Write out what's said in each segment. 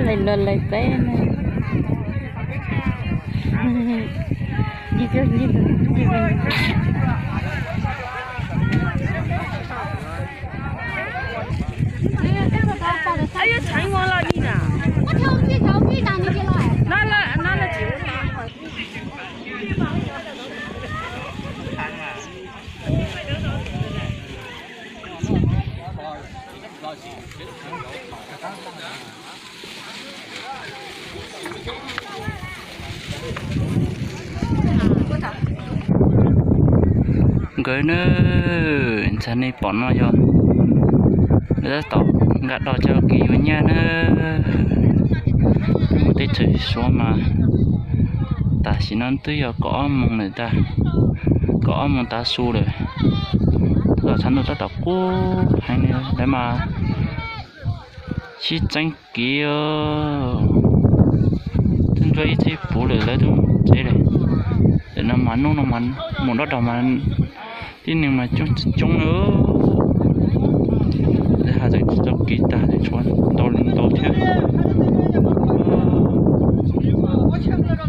Lais los lais peb na. Nkawd na, ntxhais nej pom no yog lawv tab tom nkag dog coj kev yuav nyaj na. Mus teb chaws Suav mas tam sim no twb yog kaum ob moos lawm ntag, kaum ob moos tav su lawm. Tab tom tshav ntuj tab tom kub heev li lawv mas sib txeeb kev os. Twb ntsuab ib txhiab puv lawm lawv twb mus tsev lawm. Tam no mas hnub no mas mus dob rog mas tib neeg mas coob coob na. Lawv has txog kev tag lawm tshuav ntau li ntau thiab.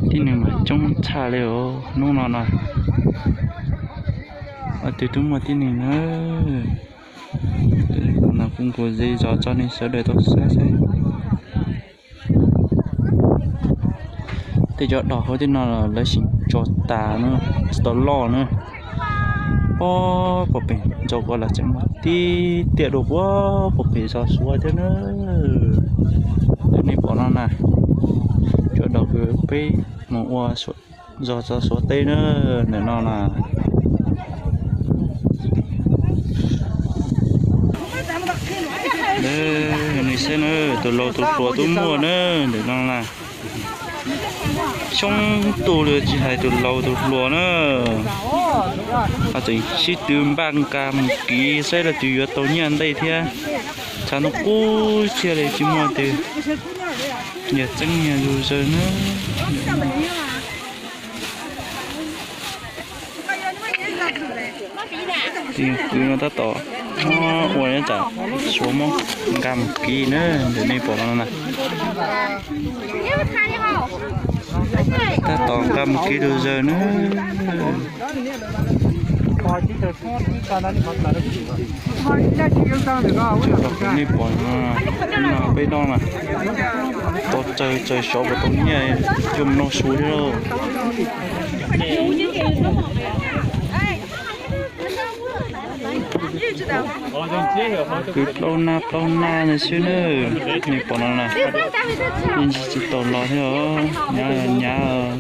Tib neeg mas coob tshaj li os hnub no na. Ua twg twb muaj tib neeg na. Qhov no kuj nkaus ze zog tso nej sawv daws tau saib xwb. Tej cov dog hauv tej no lawv sim tso tas na, tsis tau loj na. Pob pem ntsaum ko los tseem muaj tib tiam dua puag pem zos Suav thiab na. Li nej pom no na, cov dog uas peb mus ua zog txog Suav teb na, ntawm no na. Nws saib na, tus laus tus hluas twb muaj na, ntawm no na. Xyoob tus li tsis hais tus laus tus hluas na. Ho tseem sib tw npaj nkas mus kiv saib leej twg yuav tau nyiaj ntej thiab. Tshav ntuj kub thiaj li tsis muaj twg nyiag txeeb nyiag zus zaws na. Tus kwv no tab tom muab ua tsam Suav muab nqa mus kiv na, ntawm nej pom no na. Tab tom nqa mus kiv zus zaws na. Nej pom no, peb noj na, tau tsaws tsaws xyov puas tau nyiaj coj mus noj su thiab lauj. Kwv plaub nab plaub nab ntawd xwb na. Nej pom no na, yeej tsis tau los thiab os, nyav nyav.